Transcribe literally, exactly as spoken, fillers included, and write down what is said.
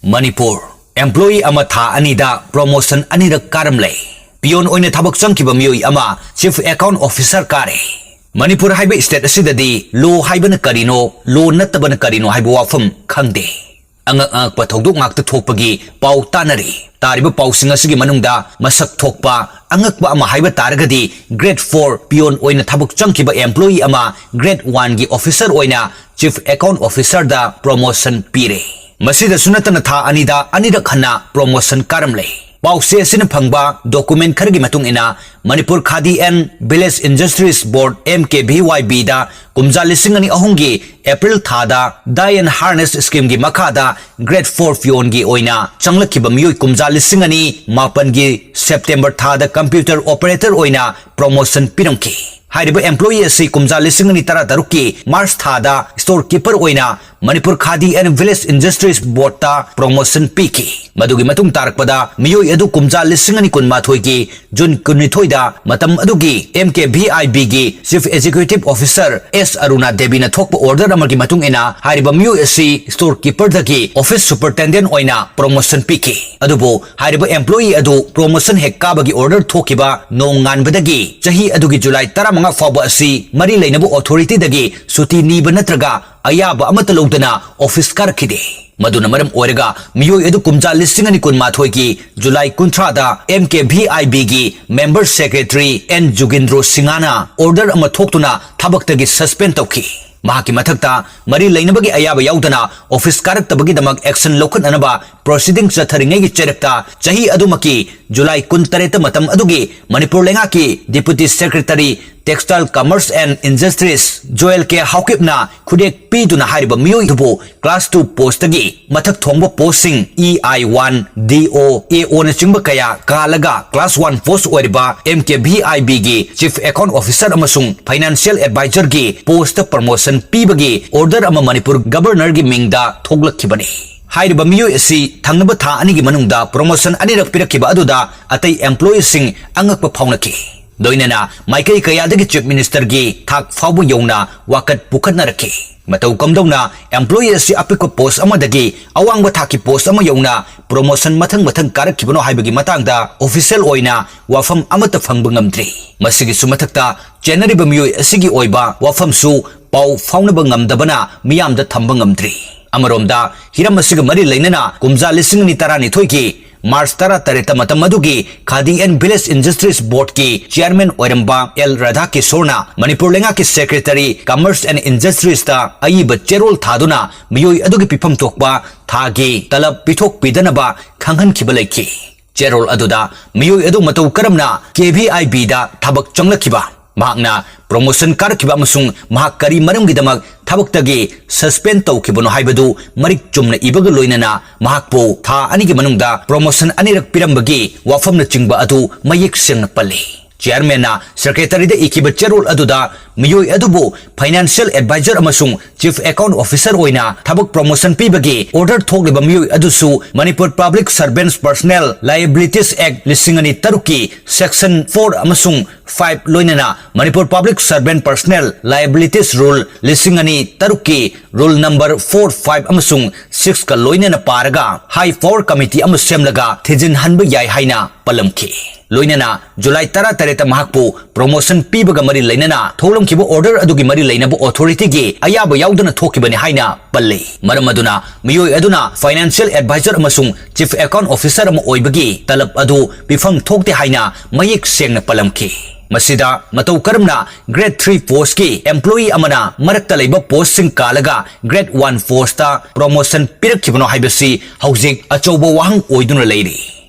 Manipur, employee ꯑꯃ ꯊꯥ ꯑꯅꯤꯗ promotion ꯑꯅꯤꯔꯛ ꯀꯥꯔꯝꯂꯦ꯫ Peon ꯑꯣꯏꯅ ꯊꯕꯛ ꯆꯪꯈꯤꯕ ꯃꯤꯑꯣꯏ ꯑꯃ Chief Account Officer ꯀꯥꯔꯦ꯫ ꯃꯅꯤꯄꯨꯔ ꯍꯥꯏꯕ state ꯑꯁꯤꯗꯗꯤ law ꯍꯥꯏꯕꯅ ꯀꯔꯤꯅꯣ, law ꯅꯠꯇꯕꯅ ꯀꯔꯤꯅꯣ ꯍꯥꯏꯕ ꯋꯥꯐꯝ ꯈꯪꯗꯦ꯫ ꯑꯉꯛ ꯑꯉꯛꯄ ꯊꯧꯗꯣꯛ ꯉꯥꯛꯇ ꯊꯣꯛꯄꯒꯤ ꯄꯥꯎ ꯇꯥꯅꯔꯤ꯫ ꯇꯥꯔꯤꯕ ꯄꯥꯎꯁꯤꯡ ꯑꯁꯤꯒꯤ ꯃꯅꯨꯡꯗ ꯃꯁꯛ ꯊꯣꯛꯄ ꯑꯉꯛꯄ ꯑꯃ ꯍꯥꯏꯕ ꯇꯥꯔꯒꯗꯤ, Grade four peon ꯑꯣꯏꯅ ꯊꯕꯛ ꯆꯪꯈꯤꯕ employee ꯑꯃ Grade one ꯒꯤ officer ꯑꯣꯏꯅ Chief Account Officer ꯗ promotion ꯄꯤꯔꯦ꯫ ꯃꯁꯤꯗꯁꯨ ꯅꯠꯇꯅ ꯊꯥ ꯑꯅꯤꯗ ꯑꯅꯤꯔꯛ ꯍꯟꯅ promotion ꯀꯥꯔꯝꯂꯦ꯫ ꯄꯥꯎꯆꯦ ꯑꯁꯤꯅ ꯐꯪꯕ document ꯈꯔꯒꯤ ꯃꯇꯨꯡ ꯏꯟꯅ, Manipur Khadi and Village Industries Board, M K V Y B ꯗ ꯀꯨꯝꯖꯥ ꯂꯤꯁꯤꯡ ꯑꯅꯤ ꯑꯍꯨꯝꯒꯤ April ꯊꯥꯗ Dye and Harness Scheme ꯒꯤ ꯃꯈꯥꯗ Grade four peon ꯒꯤ ꯑꯣꯏꯅ ꯆꯪꯂꯛꯈꯤꯕ ꯃꯤꯑꯣꯏ ꯀꯨꯝꯖꯥ ꯂꯤꯁꯤꯡ ꯑꯅꯤ ꯃꯥꯄꯟꯒꯤ September ꯊꯥꯗ computer operator ꯑꯣꯏꯅ promotion ꯄꯤꯔꯝꯈꯤ꯫ ꯍꯥꯏꯔꯤꯕ employee ꯑꯁꯤ ꯀꯨꯝꯖꯥ ꯂꯤꯁꯤꯡ ꯑꯅꯤ ꯇꯔꯥꯇꯔꯨꯛꯀꯤ March ꯊꯥꯗ store keeper ꯑꯣꯏꯅ Manipur Khadi and Village Industries Board ꯇ promotion ꯄꯤꯈꯤ꯫ ꯃꯗꯨꯒꯤ ꯃꯇꯨꯡ ꯇꯥꯔꯛꯄꯗ ꯃꯤꯑꯣꯏ ꯑꯗꯨ ꯀꯨꯝꯖꯥ ꯂꯤꯁꯤꯡ ꯑꯅꯤ ꯀꯨꯟꯃꯥꯊꯣꯏꯒꯤ June ꯀꯨꯟꯅꯤꯊꯣꯏꯗ ꯃꯇꯝ ꯑꯗꯨꯒꯤ M K V I B ꯒꯤ Chief Executive Officer S Aruna Devi ꯅ ꯊꯣꯛꯄ order ꯑꯃꯒꯤ ꯃꯇꯨꯡ ꯏꯟꯅ, ꯍꯥꯏꯔꯤꯕ ꯃꯤꯑꯣꯏ ꯑꯁꯤ store keeper ꯗꯒꯤ office superintendent ꯑꯣꯏꯅ promotion ꯄꯤꯈꯤ꯫ ꯑꯗꯨꯕꯨ ꯍꯥꯏꯔꯤꯕ employee ꯑꯗꯨ promotion ꯍꯦꯛ ꯀꯥꯕꯒꯤ order ꯊꯣꯛꯈꯤꯕ ꯅꯣꯡꯉꯥꯟꯕꯗꯒꯤ ꯆꯍꯤ ꯑꯗꯨꯒꯤ July ꯇꯔꯥꯃꯉꯥ ꯐꯥꯎꯕ ꯑꯁꯤ ꯃꯔꯤ ꯂꯩꯅꯕ authority ꯗꯒꯤ ꯁꯨꯇꯤ ꯅꯤꯕ ꯅꯠꯇ꯭ꯔꯒ ꯑꯌꯥꯕ ꯑꯃꯠꯇ ꯂꯧꯗꯅ office ꯀꯥꯔꯛꯈꯤꯗꯦ꯫ ꯃꯗꯨꯅ ꯃꯔꯝ ꯑꯣꯏꯔꯒ ꯃꯤꯑꯣꯏ ꯑꯗꯨ ꯀꯨꯝꯖꯥ ꯂꯤꯁꯤꯡ ꯑꯅꯤ ꯀꯨꯟꯃꯥꯊꯣꯏꯒꯤ July ꯀꯨꯟꯊ꯭ꯔꯥꯗ M K V I B ꯒꯤ member secretary N ꯖꯨꯒꯤꯟꯗ꯭ꯔꯣ ꯁꯤꯡꯍꯅ order ꯑꯃ ꯊꯣꯛꯇꯨꯅ ꯊꯕꯛꯇꯒꯤ suspend ꯇꯧꯈꯤ꯫ ꯃꯍꯥꯛꯀꯤ ꯃꯊꯛꯇ ꯃꯔꯤ ꯂꯩꯅꯕꯒꯤ ꯑꯌꯥꯕ ꯌꯥꯎꯗꯅ office ꯀꯥꯔꯛꯇꯕꯒꯤꯗꯃꯛ action ꯂꯧꯈꯠꯅꯅꯕ proceeding ꯆꯠꯊꯔꯤꯉꯩꯒꯤ ꯆꯩꯔꯛꯇ, ꯆꯍꯤ ꯑꯗꯨꯃꯛꯀꯤ July ꯀꯨꯟꯇꯔꯦꯠꯇ ꯃꯇꯝ ꯑꯗꯨꯒꯤ ꯃꯅꯤꯄꯨꯔ ꯂꯩꯉꯥꯛꯀꯤ Deputy Secretary Textile, Commerce and Industries Joel K ꯍꯥꯎꯀꯤꯞꯅ ꯈꯨꯗꯦꯛ ꯄꯤꯗꯨꯅ ꯍꯥꯏꯔꯤꯕ ꯃꯤꯑꯣꯏ ꯑꯗꯨꯕꯨ class two post ꯇꯒꯤ ꯃꯊꯛ ꯊꯣꯡꯕ post ꯁꯤꯡ E I one, D O, A O ꯅꯆꯤꯡꯕ ꯀꯌꯥ ꯀꯥꯜꯂꯒ class one post ꯑꯣꯏꯔꯤꯕ M K V I B ꯒꯤ Chief Account Officer ꯑꯃꯁꯨꯡ Financial Advisor ꯒꯤ post ꯇ promotion ꯄꯤꯕꯒꯤ order ꯑꯃ ꯃꯅꯤꯄꯨꯔ Governor ꯒꯤ ꯃꯤꯡꯗ ꯊꯣꯛꯂꯛꯈꯤꯕꯅꯤ꯫ ꯍꯥꯏꯔꯤꯕ ꯃꯤꯑꯣꯏ ꯑꯁꯤ ꯊꯪꯅꯕ ꯊꯥ ꯑꯅꯤꯒꯤ ꯃꯅꯨꯡꯗ promotion ꯑꯅꯤꯔꯛ ꯄꯤꯔꯛꯈꯤꯕ ꯑꯗꯨꯗ ꯑꯇꯩ employee ꯁꯤꯡ ꯑꯉꯛꯄ ꯐꯥꯎꯅꯈꯤ꯫ ꯂꯣꯏꯅꯅ ꯃꯥꯏꯀꯩ ꯀꯌꯥꯗꯒꯤ Chief Minister ꯒꯤ ꯊꯥꯛ ꯐꯥꯎꯕ ꯌꯧꯅ ꯋꯥꯀꯠ ꯄꯨꯈꯠꯅꯔꯛꯈꯤ꯫ ꯃꯇꯧ ꯀꯝꯗꯧꯅ employee ꯑꯁꯤ ꯑꯄꯤꯛꯄ post ꯑꯃꯗꯒꯤ ꯑꯋꯥꯡꯕ ꯊꯥꯛꯀꯤ post ꯑꯃ ꯌꯧꯅ promotion ꯃꯊꯪ ꯃꯊꯪ ꯀꯥꯔꯛꯈꯤꯕꯅꯣ ꯍꯥꯏꯕꯒꯤ ꯃꯇꯥꯡꯗ official ꯑꯣꯏꯅ ꯋꯥꯐꯝ ꯑꯃꯠꯇ ꯐꯪꯕ ꯉꯝꯗ꯭ꯔꯤ꯫ ꯃꯁꯤꯒꯤꯁꯨ ꯃꯊꯛꯇ ꯆꯦꯟꯅꯔꯤꯕ ꯃꯤꯑꯣꯏ ꯑꯁꯤꯒꯤ ꯑꯣꯏꯕ ꯋꯥꯐꯝꯁꯨ ꯄꯥꯎ ꯐꯥꯎꯅꯕ ꯉꯝꯗꯕꯅ ꯃꯤꯌꯥꯝꯗ ꯊꯝꯕ ꯉꯝꯗ꯭ꯔꯤ꯫ ꯑꯃꯔꯣꯝꯗ ꯍꯤꯔꯝ ꯑꯁꯤꯒ ꯃꯔꯤ ꯂꯩꯅꯅ ꯀꯨꯝꯖꯥ ꯂꯤꯁꯤꯡ ꯑꯅꯤ ꯇꯔꯥꯅꯤꯊꯣꯏꯒꯤ March ꯇꯔꯥꯇꯔꯦꯠꯇ ꯃꯇꯝ ꯑꯗꯨꯒꯤ Khadi and Village Industries Board ꯀꯤ chairman ꯑꯣꯏꯔꯝꯕ ꯑꯦꯜ ꯔꯥꯙꯥꯀꯤꯁꯣꯔꯅ ꯃꯅꯤꯄꯨꯔ ꯂꯩꯉꯥꯛꯀꯤ Secretary Commerce and Industries ꯇ ꯑꯏꯕ ꯆꯦꯔꯣꯜ ꯊꯥꯗꯨꯅ ꯃꯤꯑꯣꯏ ꯑꯗꯨꯒꯤ ꯄꯤꯐꯝ ꯊꯣꯛꯄ ꯊꯥꯒꯤ ꯇꯂꯕ ꯄꯤꯊꯣꯛꯄꯤꯗꯅꯕ ꯈꯪꯍꯟꯈꯤꯕ ꯂꯩꯈꯤ꯫ ꯆꯦꯔꯣꯜ ꯑꯗꯨꯗ ꯃꯤꯑꯣꯏ ꯑꯗꯨ ꯃꯇꯧ ꯀꯔꯝꯅ KVIB ꯗ ꯊꯕꯛ ꯆꯪꯂꯛꯈꯤꯕ, ꯃꯍꯥꯛꯅ promotion ꯀꯥꯔꯛꯈꯤꯕ ꯑꯃꯁꯨꯡ ꯃꯍꯥꯛ ꯀꯔꯤ ꯃꯔꯝꯒꯤꯗꯃꯛ ꯊꯕꯛꯇꯒꯤ suspend ꯇꯧꯈꯤꯕꯅꯣ ꯍꯥꯏꯕꯗꯨ ꯃꯔꯤꯛ ꯆꯨꯝꯅ ꯏꯕꯒ ꯂꯣꯏꯅꯅ ꯃꯍꯥꯛꯄꯨ ꯊꯥ ꯑꯅꯤꯒꯤ ꯃꯅꯨꯡꯗ promotion ꯑꯅꯤꯔꯛ ꯄꯤꯔꯝꯕꯒꯤ ꯋꯥꯐꯝꯅꯆꯤꯡꯕ ꯑꯗꯨ ꯃꯌꯦꯛ ꯁꯦꯡꯅ ꯄꯜꯂꯤ꯫ Chairman ꯅ Secretary ꯗ ꯏꯈꯤꯕ ꯆꯦꯔꯣꯜ ꯑꯗꯨꯗ ꯃꯤꯑꯣꯏ ꯑꯗꯨꯕꯨ Financial Advisor ꯑꯃꯁꯨꯡ Chief Account Officer ꯑꯣꯏꯅ ꯊꯕꯛ promotion ꯄꯤꯕꯒꯤ order ꯊꯣꯛꯂꯤꯕ ꯃꯤꯑꯣꯏ ꯑꯗꯨꯁꯨ Manipur Public Servants Personnel Liabilities Act ꯂꯤꯁꯤꯡ ꯑꯅꯤ ꯇꯔꯨꯛꯀꯤ Section four ꯑꯃꯁꯨꯡ five ꯂꯣꯏꯅꯅ Manipur Public Servant Personnel Liabilities Rule ꯂꯤꯁꯤꯡ ꯑꯅꯤ ꯇꯔꯨꯛꯀꯤ Rule number four, five ꯑꯃꯁꯨꯡ six ꯀ ꯂꯣꯏꯅꯅ ꯄꯥꯔꯒ high power committee ꯑꯃ ꯁꯦꯝꯂꯒ ꯊꯤꯖꯤꯟꯍꯟꯕ ꯌꯥꯏ ꯍꯥꯏꯅ ꯄꯜꯂꯝꯈꯤ꯫ ꯂꯣꯏꯅꯅ ꯖꯨꯂꯥꯏ ꯇꯔꯥꯇꯔꯦꯠꯇ ꯃꯍꯥꯛꯄꯨ promotion ꯄꯤꯕꯒ ꯃꯔꯤ ꯂꯩꯅꯅ ꯊꯣꯛꯂꯝꯈꯤꯕ order ꯑꯗꯨꯒꯤ ꯃꯔꯤ ꯂꯩꯅꯕ authority ꯒꯤ ꯑꯌꯥꯕ ꯌꯥꯎꯗꯅ ꯊꯣꯛꯈꯤꯕꯅꯤ ꯍꯥꯏꯅ ꯄꯜꯂꯤ꯫ ꯃꯔꯝ ꯑꯗꯨꯅ ꯃꯤꯑꯣꯏ ꯑꯗꯨꯅ Financial Advisor ꯑꯃꯁꯨꯡ Chief Account Officer ꯑꯃ ꯑꯣꯏꯕꯒꯤ ꯇꯂꯕ ꯑꯗꯨ ꯄꯤꯐꯝ ꯊꯣꯛꯇꯦ ꯍꯥꯏꯅ ꯃꯌꯦꯛ ꯁꯦꯡꯅ ꯄꯜꯂꯝꯈꯤ꯫ ꯃꯁꯤꯗ ꯃꯇꯧ ꯀꯔꯝꯅ Grade three post ꯀꯤ employee ꯑꯃꯅ ꯃꯔꯛꯇ ꯂꯩꯕ post ꯁꯤꯡ ꯀꯥꯜꯂꯒ Grade one post ꯇ promotion ꯄꯤꯔꯛꯈꯤꯕꯅꯣ ꯍꯥꯏꯕꯁꯤ ꯍꯧꯖꯤꯛ ꯑꯆꯧꯕ ꯋꯥꯍꯪ ꯑꯣꯏꯗꯨꯅ ꯂꯩꯔꯤ꯫